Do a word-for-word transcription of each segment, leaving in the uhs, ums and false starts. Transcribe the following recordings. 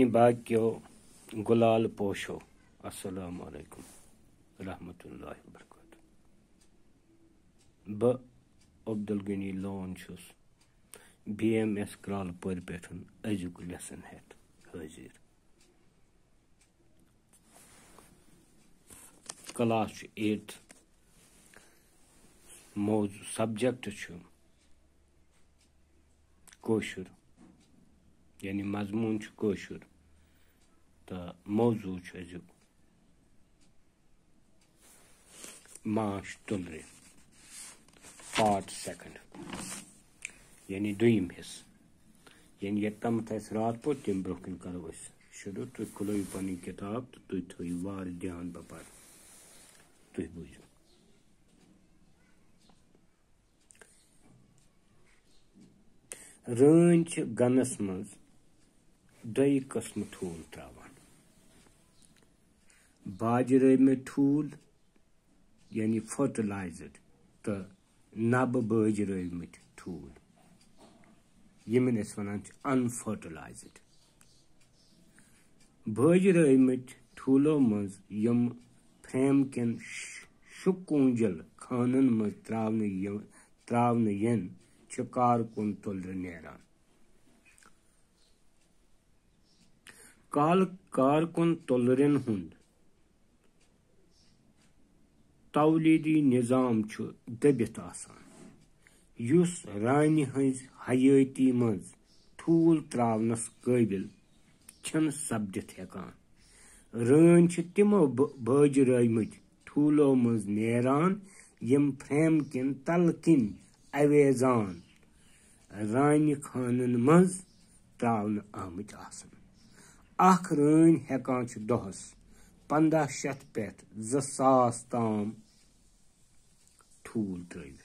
باقیو گلال پوشو۔ السلام علیکم ورحمۃ اللہ وبرکاتہ۔ بہٕ عبدالغنی لون چھُس بی ایم ایس کرالہٕ پورِ پٮ۪ٹھ أزیُک lesson ہٮ۪تھ حٲضِر۔ Class چھُ eighth۔ موضوع، subject چھُ کٲشُر، یعنی مضموٗن چھُ کٲشُر، تہٕ موضوع چھُ أزیُک ماچھ تُلرِ، part second، یعنی دوٚیِم حصہٕ۔ یعنی یوٚتامَتھ اَسہِ راتھ پوٚر، تَمہِ برٛونٛہہ کَنہِ کَرو أسۍ شروٗع۔ تُہۍ کھُلٲیِو پَنٕنۍ کِتاب تہٕ تُہۍ تھٲیِو وارٕ دھیان، بہٕ پَرٕ، تُہۍ بوٗزِو۔ رٲنۍ چھِ گنَس منٛز دۄیہِ قٕسمہٕ ٹھوٗل ترٛاوان۔ باجرٲومٕتۍ ٹھوٗل، یعنی fertilized، تہٕ نَبہٕ بٲجرٲومٕتۍ ٹھوٗل، یِمن أسۍ وَنان چھِ unfertilized۔ بٲجرٲومٕتۍ ٹھوٗلو منٛز یِم فریم کٮ۪ن ش-، شُکوٗنجل خانن منٛز ترٛاونہٕ یِو-، ترٛاونہٕ یِن، چھِ کارکُن تُلرِ نیران۔ کال-، کارکُن تُلرٮ۪ن ہُنٛد تولیٖدی نظام چھُ دٔبِتھ آسان، یُس رانہِ ہٕنٛزِ حیٲتی منٛز ٹھوٗل ترٛاونَس قٲبِل چھِنہٕ سپدِتھ ہٮ۪کان۔ رٲنۍ چھِ تِمو بٲ-، بٲجرٲومٕتۍ ٹھوٗلو منٛز نیران، یِم فریم کٮ۪ن تلہٕ کِنۍ اویزان رانہِ خانن منٛز ترٛاونہٕ آمٕتۍ آسان۔ اکھ رٲنۍ ہٮ۪کان چھِ دۄہس پنٛداہ شیٚتھ پٮ۪ٹھ زٕ ساس تام ٹھوٗل ترٲوِتھ۔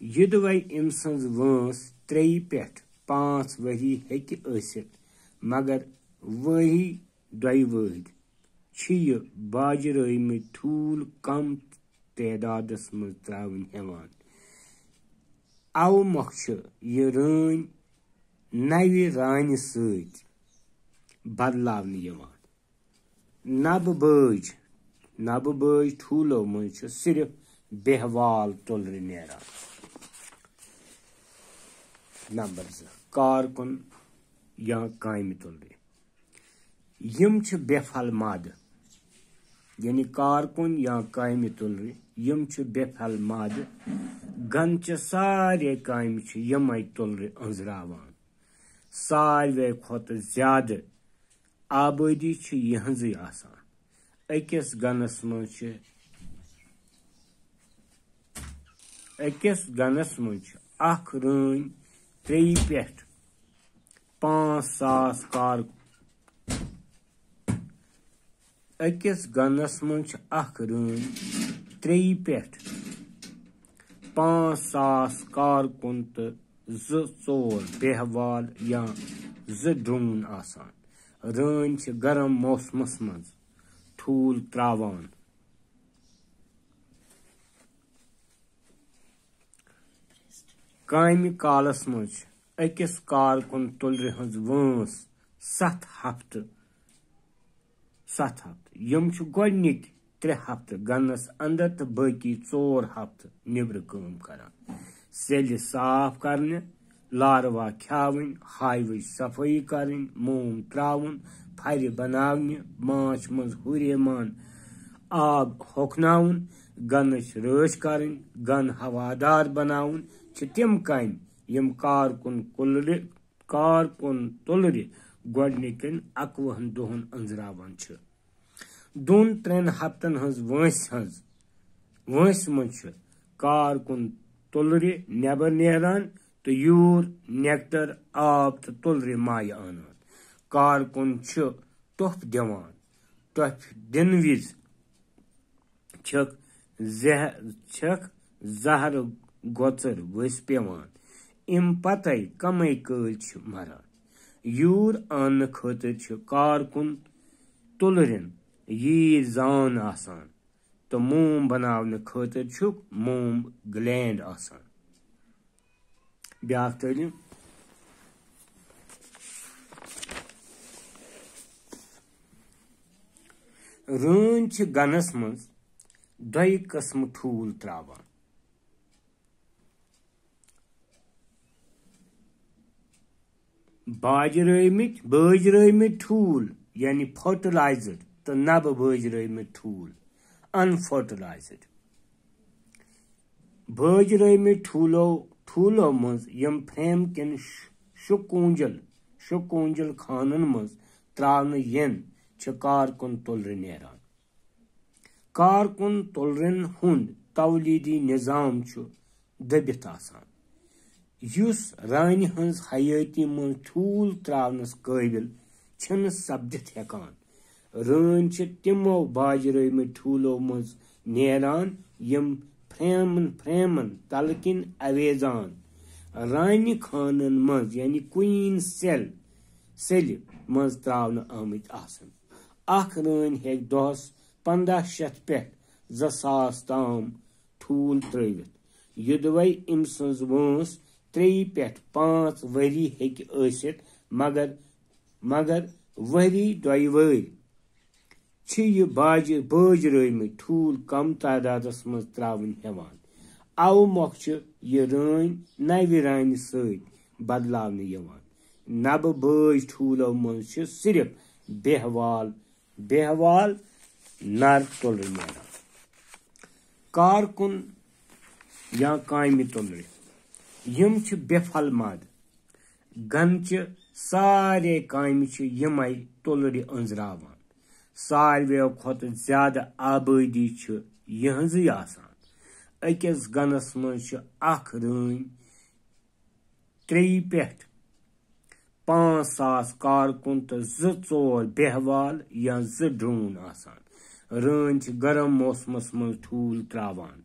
یِدوے أمۍ سٕنٛز وٲنٛس ترٛیٚیہِ پٮ۪ٹھ پانٛژھ ؤری ہیٚکہِ ٲسِتھ، مگر ؤری دۄیہِ وٲہِرۍ چھِ یہِ باجرٲومٕتۍ ٹھوٗل کم تعدادس منٛز ترٛاوٕنۍ ہٮ۪وان۔ اَوٕ مۄکھٕ چھِ یہِ رٲنۍ نَوِ رانہِ سۭتۍ بدلاونہٕ یِوان۔ نَبہٕ بٲج، نَبہٕ بٲج ٹھوٗلو منٛز چھِ صرف بیہہ وال تُلرِ نیران۔ نمبر زٕ، کارکُن یا کامہِ تُلرِ۔ یِم چھِ بے پھل مادٕ، یعنی کارکُن یا کامہِ تُلرِ، یِم چھِ بے پھل مادٕ۔ گنچہِ سارے کامہِ چھِ یِمے تُلرِ أنٛزراوان۔ ساروے کھۄتہٕ زیادٕ آبٲدی چھِ یِہٕنٛزٕے آسان۔ أکِس گنَس منٛز چھِ، أکِس گنَس منٛز چھِ اکھ رٲنۍ ترٛیٚیہِ پٮ۪ٹھ پانٛژھ ساس کار-، أکِس گنَس منٛز چھِ اکھ رٲنۍ ترٛیٚیہِ پٮ۪ٹھ پانٛژھ ساس کارکُن تہٕ زٕ ژور بیہہ وال یا زٕ ڈرون آسان۔ رٲنۍ چھِ گرم موسمس منٛز ٹھوٗل ترٛاوان۔ کامہِ کالس منٛز چھِ أکِس کارکُن تُلرِ ہٕنٛز وٲنٛس ستھ ہفتہٕ، ستھ ہفتہٕ۔ یِم چھِ گۄڈٕنِکۍ ترٛےٚ ہفتہٕ گنَس اندر تہٕ باقی ژور ہفتہٕ نیبرٕ کٲم کران۔ سیٚلہِ صاف کرنہِ، لاروا کھیاوٕنۍ، ہاوٕچ صفٲیی کرٕنۍ، موم ترٛاوُن، پھرِ بناونہِ، ماچھ منٛز ہُریمان آب ہۄکھناوُن، گنٕچ رٲچھ کرٕنۍ، گن ہوادار بناوُن چھِ تِم کامہِ یِم کارکُن کُلرِ، کارکُن تُلرِ گۄڈٕنِکٮ۪ن اَکوُہن دۄہن أنٛزراوان چھِ۔ دۄن ترٛٮ۪ن ہفتن ہٕنٛز وٲنٛسہِ ہٕنٛز، وٲنٛسہِ منٛز چھُ کارکُن تُلرِ نٮ۪بر نیران تہٕ یوٗر، نیکٹر، آب تہٕ تُلرِ مایہِ انان۔ کارکُن چھُ ٹۄپھ دِوان۔ ٹۄپھ دِنہٕ وِزِ چھِکھ زہ-، چھِکھ زہرٕ گۄژٕر ؤسۍ پٮ۪وان۔ اَمہِ پتے کمے کٲلۍ چھِ مران۔ یوٗر اننہٕ خٲطرٕ چھِ کارکُن تُلرٮ۪ن ییٖرۍ زان آسان تہٕ موم بناونہٕ خٲطرٕ چھُکھ موم گلینڈ آسان۔ بیٛاکھ تعلیٖم۔ رٲنۍ چھِ گنَس منٛز دۄیہِ قٕسمہٕ ٹھوٗل ترٛاوان۔ باجرٲومٕتۍ، بٲجرٲومٕتۍ ٹھوٗل، یعنی fertilized، تہٕ نَبہٕ بٲجرٲومٕتۍ ٹھوٗل، unfertilized۔ بٲجرٲومٕتۍ ٹھوٗلو، ٹھوٗلو منٛز یِم فریم کٮ۪ن ش-، شُکوٗنجل، شُکوٗنجل خانن منٛز ترٛاونہٕ یِن، چھِ کارکُن تُلرِ نیران۔ کارکُن تُلرٮ۪ن ہُنٛد تولیٖدی نظام چھُ دٔبِتھ آسان، یُس رانہِ ہٕنٛز حیٲتی منٛز ٹھوٗل ترٛاونَس قٲبِل چھِنہٕ سپدِتھ ہٮ۪کان۔ رٲنۍ چھِ تِمو باجرٲومٕتۍ ٹھوٗلو منٛز نیران، یِم فریمن، فریمن تلہٕ کِنۍ اویزان رانہِ خانن منٛز، یعنی queen cell، cellہِ منٛز ترٛاونہٕ آمٕتۍ آسن۔ اکھ رٲنۍ ہیٚکہِ دۄہس پنٛداہ شیٚتھ پٮ۪ٹھ زٕ ساس تام ٹھوٗل ترٲوِتھ۔ یوٚدوَے أمۍ سٕنٛز وٲنٛس ترٛیٚیہِ پٮ۪ٹھ پانٛژھ ؤری ہیٚکہِ ٲسِتھ، مگر، مگر ؤری دۄیہِ وٲرۍ چھِ یہِ باجہِ، بٲجرٲومٕتۍ ٹھوٗل کم تعدادس منٛز ترٛاوٕنۍ ہٮ۪وان۔ اَوٕ مۄکھٕ چھِ یہِ رٲنۍ نَوِ رانہِ سۭتۍ بدلاونہٕ یِوان۔ نَبہٕ بٲج ٹھوٗلو منٛز چھِ صرف بیہوال، بیہوال نر تُلرِ نیران۔ کارکُن یا کامہِ تُلرِ، یِم چھِ بے پھل مد۔ گنچہِ سارے کامہِ چھِ یِمے تُلرِ أنٛزراوان۔ ساروِیو کھۄتہٕ زیادٕ آبٲدی چھِ یِہٕنٛزٕے آسان۔ أکِس گنَس منٛز چھِ اکھ رٲنۍ ترٛیٚیہِ پٮ۪ٹھ پانٛژھ ساس کارکُن تہٕ زٕ ژور بیہوال یا زٕ ڈرون آسان۔ رٲنۍ چھِ گرم موسمس منٛز ٹھوٗل ترٛاوان،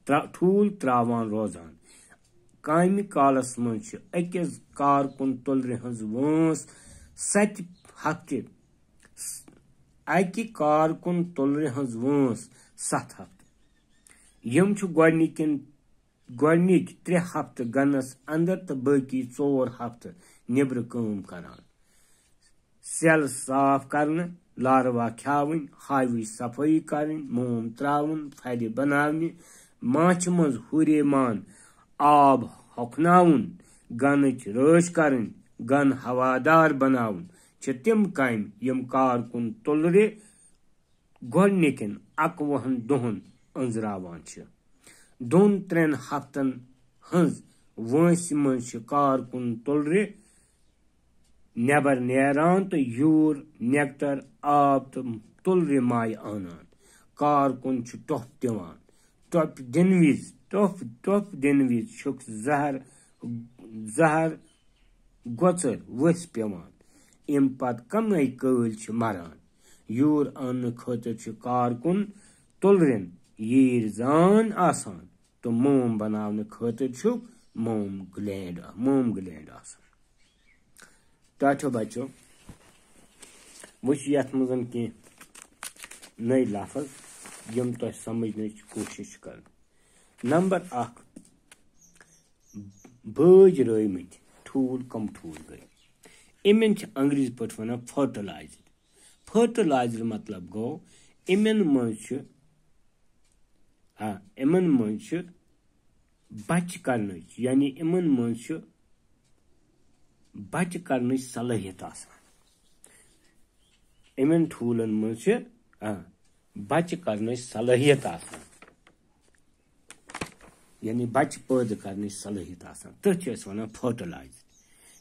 ترٛا-، ٹھوٗل ترٛاوان روزان۔ کامہِ کالس منٛز چھِ أکِس کارکُن تُلرِ ہٕنٛز وٲنٛس ستہِ ہفتہِ، اکہِ کارکُن تُلرِ ہٕنٛز وٲنٛس ستھ ہفتہٕ۔ یِم چھِ گۄڈٕنِکٮ۪ن گۄڈٕنِکۍ ترٛےٚ ہفتہٕ گنَس اندر تہٕ باقی ژور ہفتہٕ نیبرٕ کٲم کران۔ سیل صاف کرنہٕ، لاروا کھیاوٕنۍ، ہاوٕچ صفٲیی کرٕنۍ، موم تراوُن، پھلہِ بناونہِ، ماچھِ منٛز ہُرے مان آب ہۄکھناوُن، گنٕچ رٲچھ کرٕنۍ، گن ہوادار بناوُن چھِ تِم کامہِ یِم کارکُن تُلرِ گۄڈٕنِکٮ۪ن اَکوُہَن دۄہَن أنٛزراوان چھِ۔ دۄن ترٛٮ۪ن ہفتن ہٕنٛز وٲنٛسہِ منٛز چھِ کارکُن تُلرِ نٮ۪بر نیران تہٕ یوٗر، نیکٹر، آب تہٕ تُلرِ مایہِ انان۔ کارکُن چھُ ٹۄپھ دِوان۔ ٹۄپھ دِنہٕ وِزِ، ٹۄپھ، ٹۄپھ دِنہٕ وِزِ چھُکھ زہر، زہر گۄژٕر ؤسۍ پٮ۪وان۔ اَمہِ پتہٕ کمے کٲلۍ چھِ مران۔ یوٗر اننہٕ خٲطرٕ چھِ کارکُن تُلرٮ۪ن ییٖرۍ زان آسان تہٕ موم بناونہٕ خٲطرٕ چھُکھ موم گلینڈ، موم گلینڈ آسان۔ ٹاٹھیو بچو، وۄنۍ چھِ یتھ منٛز کینٛہہ نٔوۍ لفظ یِم تۄہہِ سمجھنٕچ کوٗشش چھِ کرٕنۍ۔ نمبر اکھ، بٲج رٲومٕتۍ ٹھوٗل کم ٹھوٗل گٔے؟ یِمن چھِ انگریزی پٲٹھۍ ونان فرٹیلایزڈ۔ فرٹیلایزڈ مطلب گوٚو، یِمن منٛز چھُ، آ، یِمن منٛز چھُ بچہِ کرنٕچ، یعنی یِمن منٛز چھُ بچہِ کرنٕچ صلٲحیت آسان۔ یِمن ٹھوٗلن منٛز چھِ، آ، بچہِ کرنٕچ صلٲحیت آسان۔ یعنی بچہِ پٲدٕ کرنٕچ صلٲحیت آسان۔ تٔتھۍ چھِ أسۍ ونان فرٹیلایزڈ۔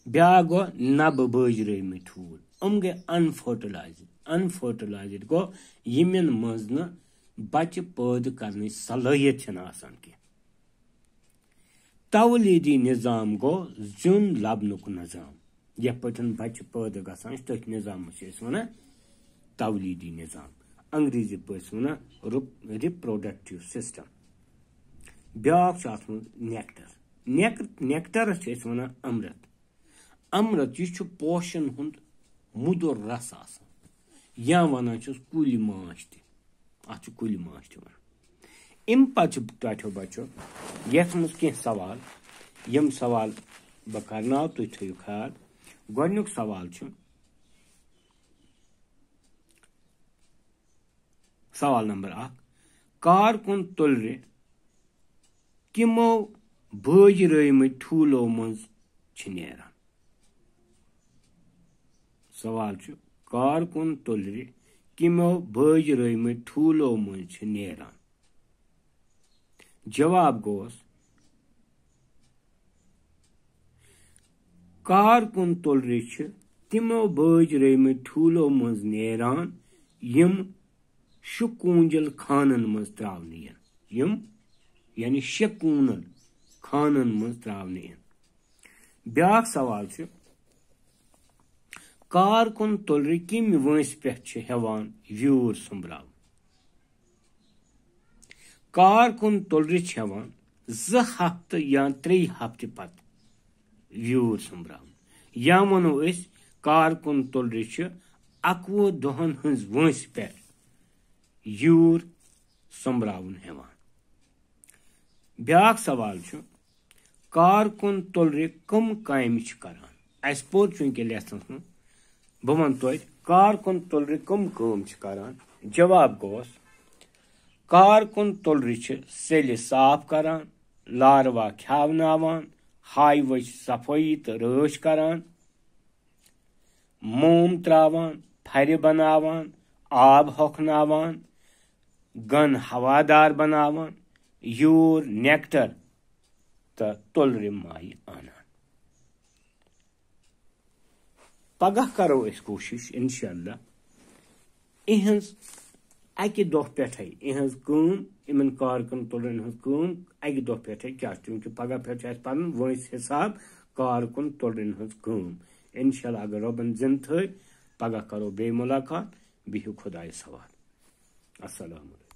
بیٛاکھ گوٚو نبہٕ بٲجرٲومٕتۍ ٹھوٗل۔ یِم گٔے انفرٹیلایزڈ۔ انفرٹیلایزڈ گوٚو یِمن منٛز نہٕ بچہِ پٲدٕ کرنٕچ صلٲحیت چھَنہٕ آسان کینٛہہ۔ تولیٖدی نظام گوٚو زیُن لبنُک نظام۔ یتھ پٲٹھۍ بچہِ پٲدٕ گژھان چھِ، تٔتھۍ نظامس چھِ أسۍ ونان تولیٖدی نظام۔ انگریزی پٲٹھۍ چھِ ونان ریپ-، reproductive system۔ بیٛاکھ چھُ اتھ منٛز نیکٹر۔ نیک-، نیکٹرس چھِ أسۍ ونان امرت۔ امرت، یہِ چھُ پوشن ہُنٛد مُدُر رس آسان، یا ونان چھِس کُلۍ ماچھ تہِ۔ اتھ چھُ کُلۍ ماچھ تہِ ونان۔ امہِ پتہٕ چھُ ٹاٹھیو بچو، یتھ منٛز کینٛہہ سوال، یِم سوال بہٕ کرناو، تُہۍ تھٲیِو خیال۔ گۄڈٕنیُک سوال چھُ، سوال نمبر اکھ، کارکُن تُلرِ کِمو بٲج رٲومٕتۍ ٹھوٗلو منٛز چھِ نیران؟ سوال چھُ، کارکُن تُلرِ کِمو بٲج رٲومٕتۍ ٹھوٗلو منٛز چھِ نیران؟ جواب گوس، کارکُن تُلرِ چھِ تِمو بٲج رٲومٕتۍ ٹھوٗلو منٛز نیران، یِم شُکوٗنجل خانن منٛز ترٛاونہٕ یِن۔ یِم، یعنی شےٚ کوٗنن خانن منٛز ترٛاونہٕ یِن۔ بیٛاکھ سوال چھُ، کارکُن تُلرِ کَمہِ وٲنٛسہِ پٮ۪ٹھ چھِ ہٮ۪وان ویوٗر سوٚمبراوُن؟ کارکُن تُلرِ چھِ ہٮ۪وان زٕ ہفتہٕ یا ترٛیٚیہِ ہفتہٕ پتہٕ ویوٗر سوٚمبراوُن۔ یا وَنو أسۍ، کارکُن تُلرِ چھِ اَکوُہ دۄہَن ہٕنٛز وٲنٛسہِ پٮ۪ٹھ یوٗر سوٚمبراوُن ہٮ۪وان۔ بیٛاکھ سوال چھُ، کارکُن تُلرِ کٕم کامہِ چھِ کران؟ اَسہِ پوٚر چوٗنٛکہِ لیسنس منٛز، بہٕ وَنہٕ تۄہہِ، کارکُن تُلرِ کٕم کٲم چھِ کران؟ جواب گوس، کارکُن تُلرِ چھِ سیٚلہِ صاف کران، لاروا کھیاوناوان، ہاے وٕچھ صفٲیی تہٕ رٲچھ کران، موم ترٛاوان، پھرِ بناوان، آب ہۄکھناوان، گن ہوادار بناوان، یوٗر، نیکٹر تہٕ تُلرِ مایہِ انان۔ پگاہ کرو أسۍ کوٗشِش، انشاءاللہ، اِہنٛز اَکہِ دۄہ پٮ۪ٹھَے، اِہنٛز کٲم، یِمن کارکُن تُلرٮ۪ن ہٕنٛز کٲم اَکہِ دۄہ پٮ۪ٹھَے کیٛاہ چھُ، چوٗنٛکہِ پگاہ پٮ۪ٹھ چھُ اَسہِ پَرُن وٲنٛسہِ حِساب کارکُن تُلرٮ۪ن ہٕنٛز کٲم۔ انشاءاللہ، اگر رۄبن زِنٛدٕ تھٲوۍ، پگاہ کرو بیٚیہِ مُلاقات۔ بِہِو خۄدایَس حوالہٕ۔ السلام علیکم۔